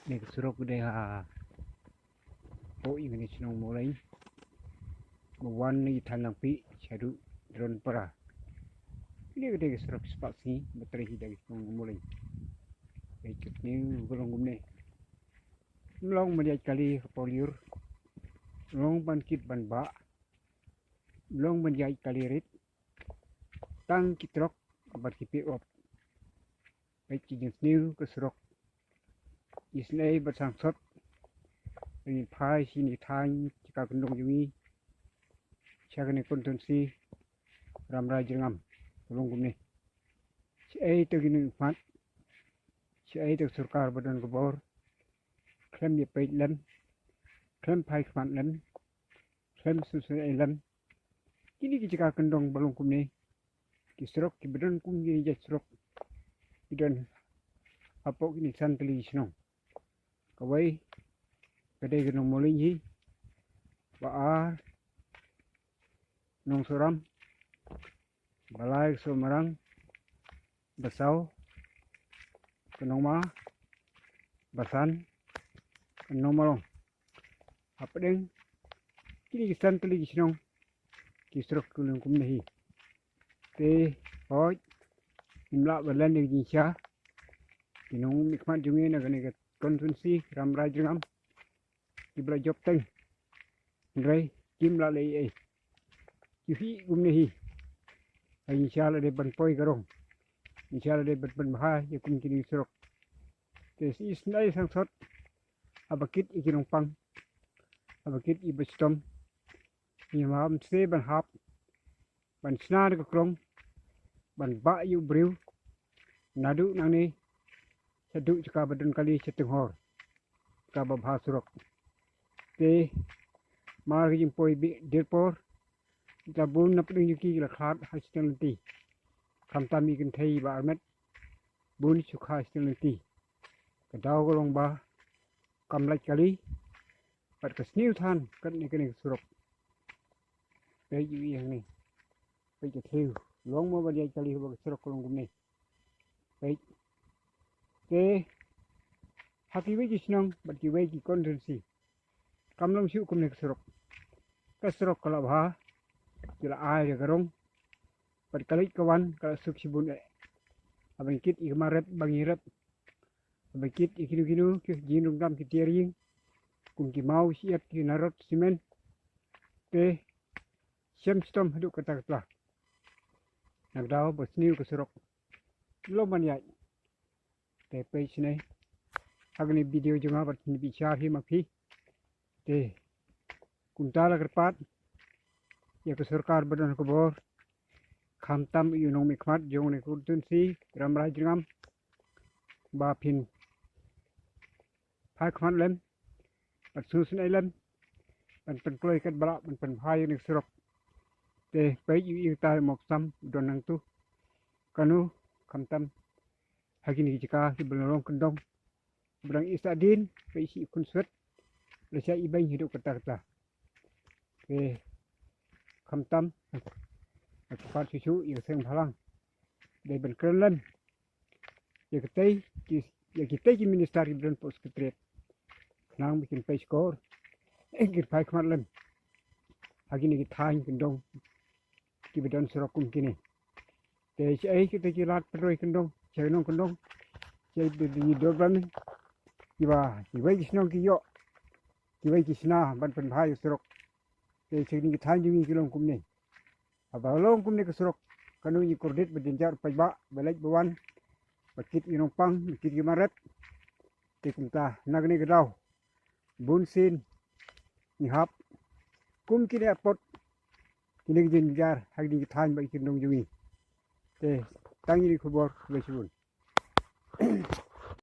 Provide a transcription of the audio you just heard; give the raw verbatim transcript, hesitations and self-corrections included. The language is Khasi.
Kane ka surok ka dei hapoh ïa kane ka shnong Mawlein, ba wan na ïa Thaiñ Langpih shaduh Dronpara. Kane ka dei ka surok spah sngi ba trei hi da ka shnong Mawlein. Dei ka sniew ka long kumne. Ym long ban ïaid kali ha ka por lyiur. Ym long ban kit ban bah. Ym long ban ïaid kali rit. Tang ki trok bad ki pick up. Peit ki jingsniew ka surok. Isynei bad sangsot. Ngin phai sha kane ka thaiñ jaka kyndong jong ngi, sha kane ka constituency Rambrai Jyrngam. Ka long kumne. Shaei to ki nongmihkhmat, shaei to ka sorkar ba don ka bor, khlem ïa peit lem, khlem phai khmat lem, khlem sngewsynei lem. Kine ki jaka kyndong ba long kumne, ki surok kiba don kum kine ki jait surok ki don hapoh kine ki san tylli ki shnong. Kawei ka dei ka Nongmawlein hi, ba ar Nongsohram, ba lai ka Sohmarang, ba saw ka Nongma, ba san ka Nongmalong. Hapdeng kine ki san tylli ki shnong ki surok ki long kumne hi. Te hooid, ngim lah ban len ïa ka jingshisha. Ki nongmihkhmat jong ngi na kane ka constituency Rambrai Jyrngam kiba la jop teng, hynrei kim lah leh ei ei. Ki hi kumne hi. Ha jingshisha la dei ban poi ka rong, jingshisha la dei ban pynbha ïa kum kine ki surok. Te isynei sangsot, haba kit ïa ki nongpang, haba kit ïa ki bashitom, ngim hap ban hap ban shna da ka krong ban bah ïa u briew naduh nangne shaduh jaka ba don kali sha Tynghor, jaka ba bha surok. Te mar ka jingpoi bih dier por, la bun na pdeng jong ki la khlad ha shiteng lynti. Khamtam ïa ki kynthei ba armet, bun shu kha shiteng lynti. Ka daw ka long ba kam lait kali bad ka sniew than katne kane ka surok. Peit ïa hangne. Peit ka thiew. Long mo ban ïaid kali ba ka surok ka long kumne. Peit. Te ha kiwei ki shnong bad kiwei ki constituency kam long shuh kumne ka surok. Ka surok ka la bha, ki la ai da ka rong, bad ka leit ka wan ka la suk shibun eh. Haba ngi kit ïa ki mar rep ba ngi rep, haba ngi kit ïa kino kino ki jingrung dam ki tiar ïing, kum ki maw shi ïat ki narot simen. Te shem shitom haduh katta katta. Na ka daw ba sniew ka surok, long ban ïaid. Te peit shane ha kane ka video jong nga bad kine ki bishar hi ma phi. Te kumta la kyrpad ïa ka sorkar ba don ka bor, khamtam ïa u nongmihkhmat jong kane ka constituency Rambrai Jyrngam, ba phin phai khmat lem, ban sngewsynei lem, ban pynkloi katba lah ban pynbha ïa kane ka surok. Te peit ïa u ïing tai mok sam u don nangtu. Kano khamtam ha kine ki jaka kiba long kyndong, ba dang ïa sah dien, peit shi khun swet, la shah ibeiñ haduh katta katta. Te khamtam, nga kyrpad shuh shuh ïa ka seng bhalang, dei ban kren lem ïa kitei ki, ïa kitei ki minister kiba don hapoh secretariat, khnang ba kin peit shkor, kin phai khmat lem ha kine ki thaiñ kyndong kiba don surok kum kine. Te shaei kita ki lad pynroi kyndong, shaei nong kyndong, shaei de di dor ban kiba kiwei ki shnong ki ïoh, kiwei ki shna ban pynbha ïa surok. Te shaei ki thaiñ jong ngi ki long kumne. Haba long kumne ka surok, kano ngi kordit ba jynjar paidbah ba leit ba wan, ba kit ïa nongpang, ba kit ïa ki mar rep. Te kumta na kane ka daw, bun sien ngi hap kum kine apot kine ki jynjar ha kine ki thaiñ bad ki kyndong jong ngi. Te tang ïa kine ki khubor, khublei shibun.